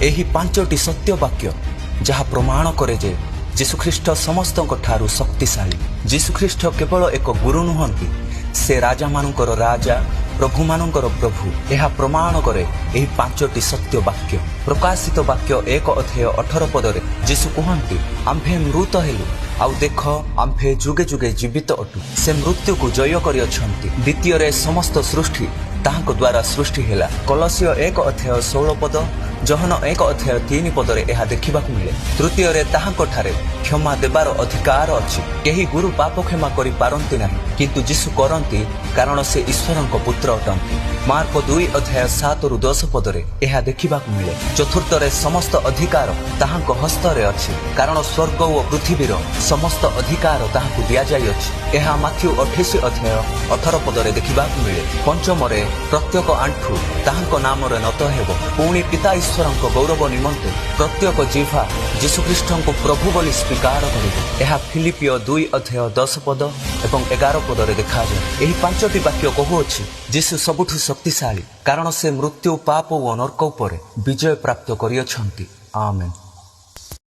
ଏହି ପାଞ୍ଚଟି ସତ୍ୟ ବାକ୍ୟ ଯାହା ପ୍ରମାଣ କରେ ଯେ ଯୀଶୁଖ୍ରୀଷ୍ଟ ସମସ୍ତଙ୍କ ଠାରୁ ଶକ୍ତିଶାଳୀ। ଯୀଶୁଖ୍ରୀଷ୍ଟ କେବଳ ଏକ ଗୁରୁ ନୁହନ୍ତି, ସେ ରାଜାମାନଙ୍କର ରାଜା, ପ୍ରଭୁମାନଙ୍କର ପ୍ରଭୁ। ଏହା ପ୍ରମାଣ କରେ ଏହି ପାଞ୍ଚଟି ସତ୍ୟ ବାକ୍ୟ। ପ୍ରକାଶିତ ବାକ୍ୟ 1 ଅଧ୍ୟାୟ 18 ପଦରେ ଯୀଶୁ କୁହନ୍ତି, "ଆମ୍ଭେ ମୃତ ହେଲୁ, ଆଉ ଦେଖ, ଆମ୍ଭେ ଯୁଗେ ଯୁଗେ ଜୀବିତ ଅଟୁ।" ସେ ମୃତ୍ୟୁକୁ ଜୟ କରିଅଛନ୍ତି। ଦ୍ୱିତୀୟରେ, ସମସ୍ତ ସୃଷ୍ଟି ତାହାଙ୍କ ଦ୍ୱାରା ସୃଷ୍ଟି ହେଲା। କଲସୀୟ 1 ଅଧ୍ୟାୟ 16 ପଦ, ଯୋହନ 1 ଅଧ୍ୟାୟ 3 ପଦରେ ଏହା ଦେଖିବାକୁ ମିଳେ। ତୃତୀୟରେ, ତାହାଙ୍କଠାରେ କ୍ଷମା ଦେବାର ଅଧିକାର ଅଛି। କେହି ଗୁରୁ ପାପ କ୍ଷମା କରିପାରନ୍ତି ନାହିଁ, କିନ୍ତୁ ଯୀଶୁ କରନ୍ତି, କାରଣ ସେ ଈଶ୍ୱରଙ୍କ ପୁତ୍ର ଅଟନ୍ତି। ମାର୍କ 2 ଅଧ୍ୟାୟ 7ରୁ 10 ପଦରେ ଏହା ଦେଖିବାକୁ ମିଳେ। ଚତୁର୍ଥରେ, ସମସ୍ତ ଅଧିକାର ତାହାଙ୍କ ହସ୍ତରେ ଅଛି, କାରଣ ସ୍ୱର୍ଗ ଓ ପୃଥିବୀର ସମସ୍ତ ଅଧିକାର ତାହାଙ୍କୁ ଦିଆଯାଇଅଛି। ଏହା ମାଥ୍ୟୁ 28 ଅଧ୍ୟାୟ 18 ପଦରେ ଦେଖିବାକୁ ମିଳେ। ପଞ୍ଚମରେ, ପ୍ରତ୍ୟେକ ଆଣ୍ଠୁ ତାହାଙ୍କ ନାମରେ ନତ ହେବ। ପୁଣି ପିତା ଈଶ୍ୱରଙ୍କ ଗୌରବ ନିମନ୍ତେ ପ୍ରତ୍ୟେକ ଜିହ୍ବା ଯୀଶୁଖ୍ରୀଷ୍ଟଙ୍କୁ ପ୍ରଭୁ ବୋଲି ସ୍ୱୀକାର କରିବ। ଏହା ଫିଲିପୀୟ 2 ଅଧ୍ୟାୟ 10 ପଦ ଏବଂ 11 ପଦରେ ଦେଖାଯାଏ। ଏହି ପାଞ୍ଚଟି ବାକ୍ୟ କହୁଅଛି, ଯୀଶୁ ସବୁଠୁ ଶକ୍ତିଶାଳୀ, କାରଣ ସେ ମୃତ୍ୟୁ, ପାପ ଓ ନର୍କ ଉପରେ ବିଜୟ ପ୍ରାପ୍ତ କରିଅଛନ୍ତି। ଆମେନ୍।